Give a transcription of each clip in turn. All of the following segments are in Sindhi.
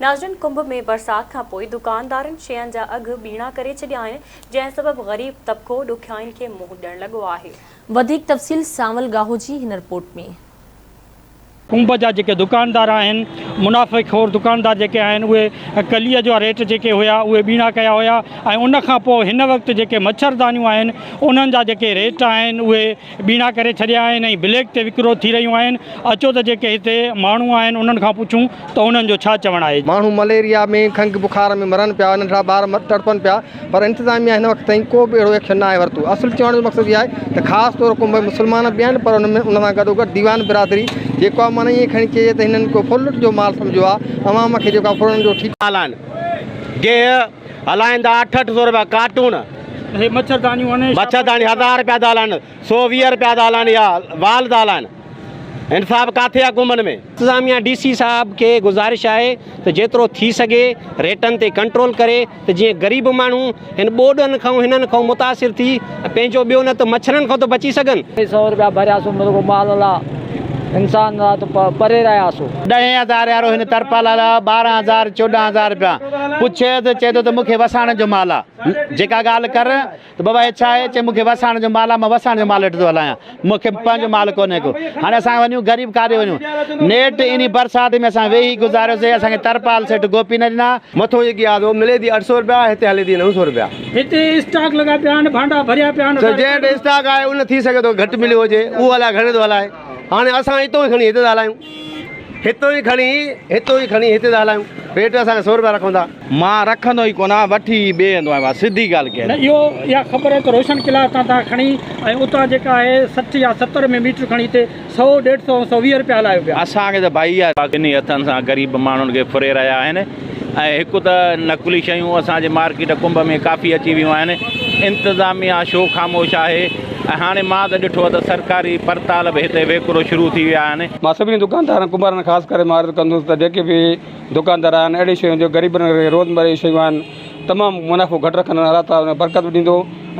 ناظرين ڪنڀ ۾ برسات کان پوء دڪاندارن شين جا اگهه ٻيڻا ڪري ڇڏيا آهن جنهن سبب غريب طبقو ڏکيائين کي منهن ڏيڻ لڳو آهي. وڌيڪ تفصيل سانول ڳاهو جي هن رپورٽ ۾. ڪنب جا جيڪي دڪاندار آهن منافعي خور دڪاندار جيڪي آهن اهي ڪليء جا ريٽ جيڪي هيا اهي ٻيڻا ڪيا هيا ۽ ان کان پوء هن وقت جيڪي مڇردانيون آهن انهن جا جيڪي ريٽ آهن اهي ٻيڻا ڪري ڇڏيا آهن ۽ بليڪ تي وڪرو ٿي رهيون آهن اچو ته جيڪي هتي ماڻهو آهن انهن کان پڇون ته انهن جو ڇا چوڻ آهي. ماڻهو مليريا ۾ کنگهه بخار ۾ مرن پيا ننڍڙا ٻار تڙپن پيا پر انتظاميا هن وقت تائين ڪو به اهڙو ايڪشن ناهي ورتو اصل چوڻ جو مقصد اهو آهي ته خاص طور ڪنڀ ۾ مسلمان به آهن پر ان ۾ ان سان گڏوگڏ ديوان برادري جيڪو آهي معنيٰ ائين کڻي چئجي ته هنن ڪو ڦرلٽ جو مال سمجهيو آهي عوام کي جيڪو آهي ڦرڻ جو ٺيڪو هلائن گيهه هلائين ٿا اٺ اٺ سو روپيا ڪارٽون. هي مڇردانيون آهن. مڇرداني هزار روپيا ٿا هلائن، 120 روپيا ٿا هلائن يا وال ٿا هلائن. انصاف ڪاٿي آ قومن ۾. انتظاميا ڊي سي صاحب کي گذارش آهي ته جيترو ٿي سگهي ريٽن تي ڪنٽرول ڪري ته جيئن غريب ماڻهو هن ٻوڏن کان هنن کان متاثر ٿي پنهنجو ٻيو نه ته مڇرن کان ته بچي سگهن. سئو روپيا ڀرياسون مرڳو مال لا انسان لا ته پري رهياسون. ڏهين هزاري وارو هن ترپال لاء 12 هزار 14 هزار رپيا پڇيس ته چئي ٿو ته مون کي وساڻ جو مال آ جيڪا ڳالهه ڪر ته بابا هي ڇا آهي چئي مون کي وساڻ جو مال آ مان وساڻ جو مال ويٺو ٿو هلايان مون کي پنهنجو مال ڪونهي ڪو هاڻي اسان وڃون غريب ڪاڏي وڃون نيٺ انهي برسات ۾ اسان ويهي گذاريوسي اسان کي ترپال سيٺ گوپي نه ڏنا. مٿو جيڪي آ سو ملي ٿي 800 رپيا هتي هلي ٿي 900 رپيا. هتي اسٽاڪ لڳا پيا آهن ڀانڊا ڀريا پيا آهن. سو جنهن وٽ اسٽاڪ آهي ان ٿي سگهي ٿو گهٽ مليو هجي اهو الائي گهڻي ٿو هلائي هاڻي اسان هتو ئي کڻي هتي ٿا هلايون هتو ئي کڻي هتو ئي کڻي هتي ٿا هلايون ريٽ اسان کي سو رپيا رکون ٿا. مان رکندو ئي ڪونه آهيان وٺي ئي ٻئي هنڌ آيو آهيان سڌي ڳالهه ڪيان نه اهو اها خبر آهي ته روشن ڪلاس تان تان کڻي ۽ اتان جيڪا آهي 60 يا 70 ۾ ميٽر کڻي هتي سئو ڏيڍ سئو ۽ 120 رپيا هلايو پيا. اسان کي ته ڀائي اها. ٻنهي هٿن سان غريب ماڻهن کي ڦري رهيا آهن ۽ هڪ ته نقلي شيون اسان جي مارڪيٽ ڪنب ۾ ڪافي اچي ويون آهن انتظاميا شو خاموش آهي ۽ هاڻي مان ته ڏٺو ته سرڪاري پرتال به هتي ويڪرو شروع ٿي ويا آهن. مان سڀني دڪاندارن ڪنڀارن خاص ڪري مان عرض ڪندس ته جيڪي به دڪاندار آهن اهڙي شيون جو غريبن کي روزمره جون شيون آهن تمام منافعو گهٽ رکندا الله تعالي ان ۾ برڪت به ڏيندو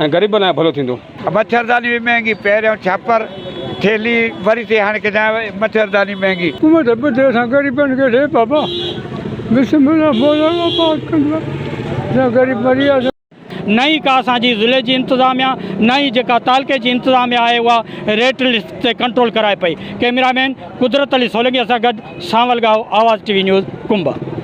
۽ غريبن لاء ڀلو ٿيندو. مڇرداني به مهنگي پهريون ڇاپر ٿيلهي وري ٿي هاڻي ڪٿان مڇرداني مهنگي. حڪومت ٻڌي اسان غريبن کي ڏي بابا بسم الله مولانا پاڪ ڪندو اسان غريب مري وياسين. نه ئي ڪا اسان جي ضلعي جي انتظاميا نه ئي جيڪا تعلقي جي انتظاميا آهي اها ريٽ لسٽ تي ڪنٽرول ڪرائي پئي ڪئميرا مين قدرت علي سولنگي سان گڏ Sanwal Gaho Awaz T V news Kumbh.